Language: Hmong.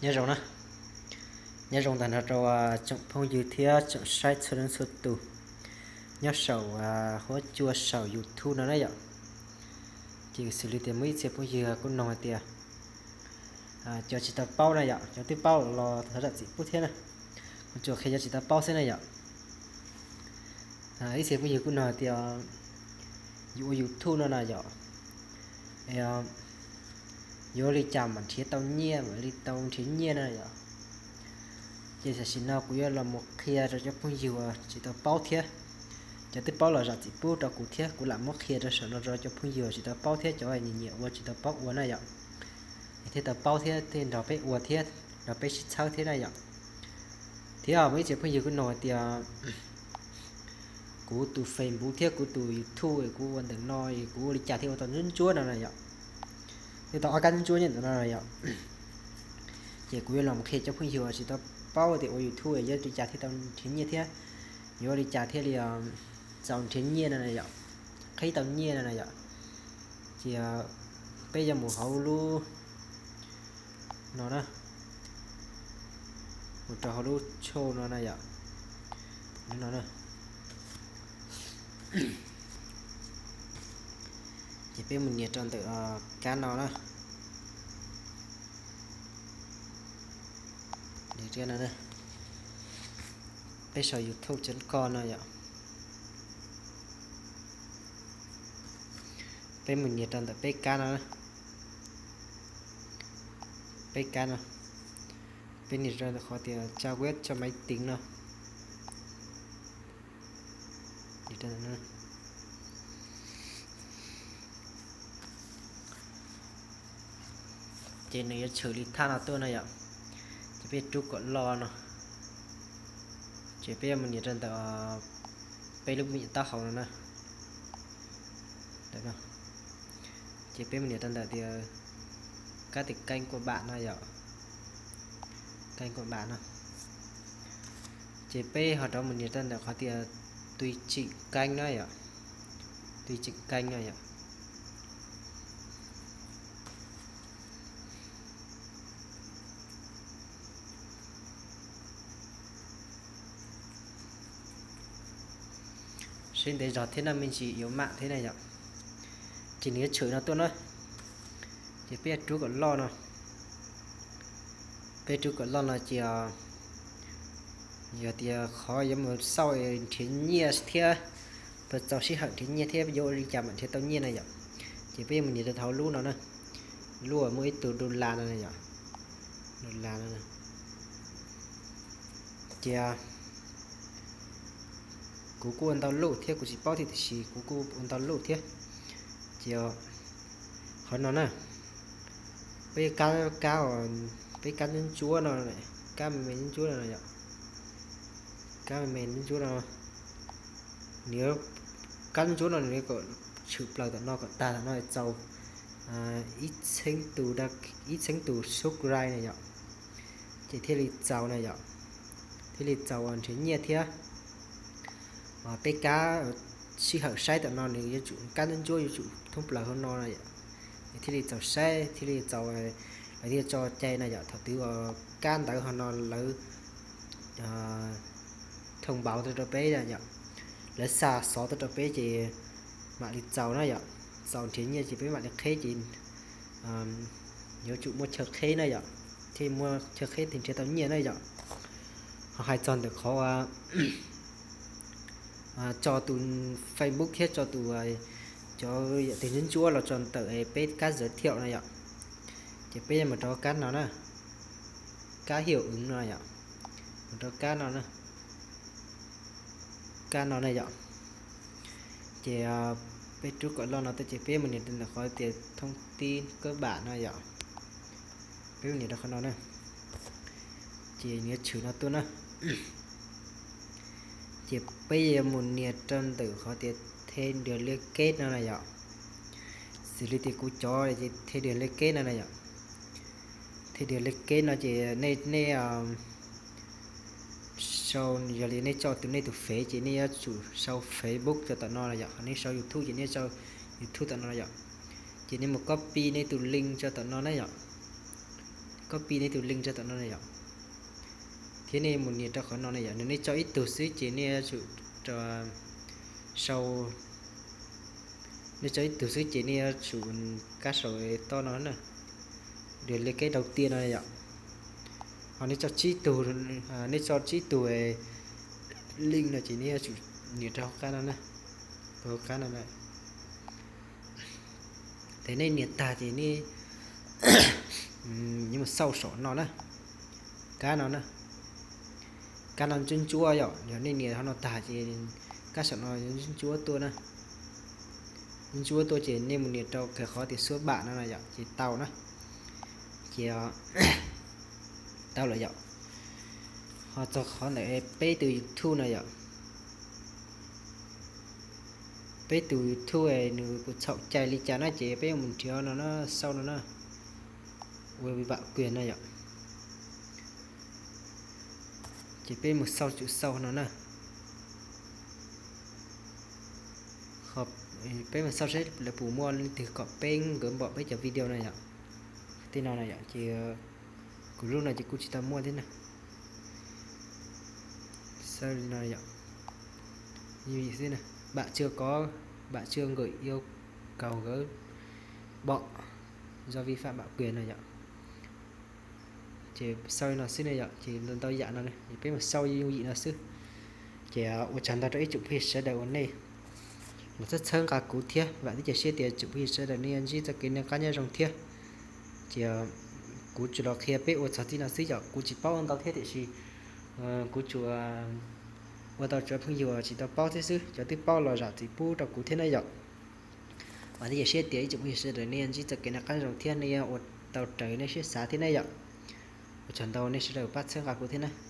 Nyob zoo na, nyob zoo ntag no rau tsoom phooj ywg thiab tsoom saib txhua leej txhua tus nyob saum huab cua saum YouTube no na yom. Ces xws li tias muaj ib txhia phooj ywg kuj nug hais tias cov tsis tau paub na yom, cov twb paub los thov zam txim pub thiab na. Kuv tsuas qhia cov tsis tau paub xwb na yom. Ib txhia phooj ywg kuj nug hais tias yus ua YouTube no na yom, yuav li cas mam nrhiav tau nyiaj, mam li tau nrhiav nyiaj no yom. Ces tam sim no kuv yuav los mus qhia rau cov phooj ywg uas tsis tau paub thiab. Cov twb paub los zam txim pub rau kuv thiab, kuv lam muab qhia rau saum no rau cov phooj ywg tsis tau paub thiab cov nyiam nyiam ua tsis tau paub ua na yom. Es thiaj tau paub thiab thiaj nrog peb ua thiab nrog peb sib txhawb thiab na yom. Thiab muaj ib txhia phooj ywg kuj nug hais tias kuv tus Facebook thiab kuv tus YouTube kuv ua ntawm no es kuv ua li cas thiaj ua tau ntsuab ntsuab no na yom. Thiaj tau ob kab ntsuab ntsuab nyob ntawm no na yom. Ces kuv yuav los qhia cov phooj ywg tsis tau paub tias ua YouTube yuav li cas thiaj tau nrhiav nyiaj thiab yuav li cas thiaj li txaus nrhiav nyiaj no na yom, qhib tau nyiaj no na yom. Ces peb yuav mus hauv lub no na, mus rau hauv lub tsho no na yom. Lub no na. Ces peb mus nias rau ntawm kab no na. Peb sau youtube chấm com no yom. Peb mus nias rau ntawm peb kab no, peb kab no, peb nias rau ntawm qhov tias trang web cho máy tính no. Ces nws yuav tshwm li thaj no tuaj no yom. Ces peb rub kom loj no. Ces peb yuav mus nias rau ntawm peb lub me nyuam taub hau no na. Ces peb mus nias rau ntawm tias kab tias kênh của bạn no yom. Kênh của bạn no. Ces peb ho rov mus nias rau ntawm qhov tias tùy chỉnh kênh no yom. Tùy chỉnh kênh no yom. Seb ntev zog thiab no me ntsis yuav mam thiab na yom. Ces nws yuav tshwm no tuaj na. Ces peb rub kom loj no. Peb rub kom loj no ces yog tias qhov yuav mus xauj nrhiav nyiaj thiab, puas txaus sij hawm nrhiav nyiaj thiab yuav ua li cas mam nrhiav tau nyiaj na yom. Ces peb yuav mus nias rau hauv lub no na, lub uas muaj ib tug dollar no yom, dollar no. Ces kuv kuj ua ntau lub thiab, kuv tsis paub thiab tiam sis kuv kuj ua ntau lub thiab. Ces qhov no na, peb kab, kab, peb kab ntsuab ntsuab no, kab me me ntsuab ntsuab no yom, kab me me ntsuab ntsuab no, nws, kab ntsuab ntsuab no nws kom tshwm plaws tom no kom tag tom no txaus ib txheeb tus, ib txheeb tus subscribe na yom. Ces thiaj li txaus na yom, thiaj li txaus nrhiav nyiaj thiab. Peb kab sij hawm saib tom no nws yuav tsum kab ntsuab ntsuab yuav tsum thoob plaws hauv no na yom, thiaj li txaus saib thiaj li txaus, lawv thiaj tso cai na yom. Thaum twg kab ntawd ho no lawv thông báo rau rau peb na yom, lawv xa xov tuaj rau peb ces mam li txaus na yom, txaus nrhiav nyiaj ces peb mam li qheb ces yuav tsum muaj chaw qheb na yom, thiaj muaj chaw qheb thiaj nrhiav tau nyiaj na yom. Ho hais txog ntawm qhov tso tus Facebook thiab tso tus, cov yam twg ntsuab ntsuab los tso ntawm peb kab giới thiệu na yom. Ces peb yuav mus rau kab no na, kab hiểu ứng no yom, mus rau kab no na, kab no na yom. Ces peb rub kom loj no tuaj ces peb mus nias rau ntawm qhov tias thông tin cơ bản no yom. Peb mus nias rau qhov no na. Ces nws yuav tshwm no tuaj na. Ces peb yuav mus nias rau ntawm qhov tias thêm được liên kết no na yom. Xws li tias kuv cov ces thêm được liên kết no na yom. Thêm được liên kết no ces nej, nej sau, yog li nej tso tus nej tus fev ces nej yuav tsum sau Facebook rau tom no na yom, ho nej sau YouTube ces nej sau YouTube tom no na yom. Ces nej mus copy nej tus link rau tom no na yom. Copy nej tus link rau tom no na yom. Thiab nej mus nias rau qhov no na yom, nws nej tso ib tug xwb ces nej yuav tsum sau, nej tso ib tug xwb ces nej yuav tsum kab sau toj no na, được liên kết đầu tiên no yom. Ho nej tso tsib tug, nej tso tsib tug link no ces nej yuav tsum nias rau hauv qab no na, hauv qab no na. Ces nej nias tag ces nej yuav mus xauj saum no na, kab no na, kab no ntsuab ntsuab yom, yog nej nias hauv no tag ces kab saum no ntsuab ntsuab tuaj na, ntsuab ntsuab tuaj ces nej mus nias rau qhov tias xub npam no na yom, ces tau na, ces tau lawm yom. Ho txog qhov ntawm peb tus YouTube no yom, peb tus YouTube nws puas txhaum cai li cas na ces peb yuav mus nrhiav no na, xauj no na, ua vi vak quyền no yom. Ces peb mus xauj, tsum xauj no na. Peb mus xauj seb lawv puas muaj leej twg kom peb nkawd npam peb cov video no yom. Tej no na yom, ces kuv lub no ces kuj tsis tau muaj thiab na. Xauj li no yom, xwb na, bạn chưa có, bạn chưa gửi yêu cầu gửi bỏ do vi phạm bản quyền no yom. Ces xauj li no xwb ne yom, ces ntau ntau yam no, peb mus xauj yooj yim no xwb. Ces ua tsaug ntau rau ib tsoom phooj ywg sawv daws uas nej los txhawb txhawb nqa kuv thiab, vam thiab cia siab tias tsoom phooj ywg sawv daws nej yuav ntsib txoj kev noj qab nyob zoo thiab. Ces kuv tsuas los qhia peb ua txog txij no xwb yom, kuv tsis paub ntau thiab tiam sis kuv tsuas ua tau tsoom phooj ywg uas tsis tau paub thiab xwb, cov twb paub los zam txim pub rau kuv thiab na yom. Vam thiab cia siab tias ib tsoom phooj ywg sawv daws nej yuav ntsib txoj kev noj qab nyob zoo thiab nej yuav ua tau raws nej siab xav thiab na yom. Ua tsaug ntau nej sawv daws pab txhawb nqa kuv thiab na.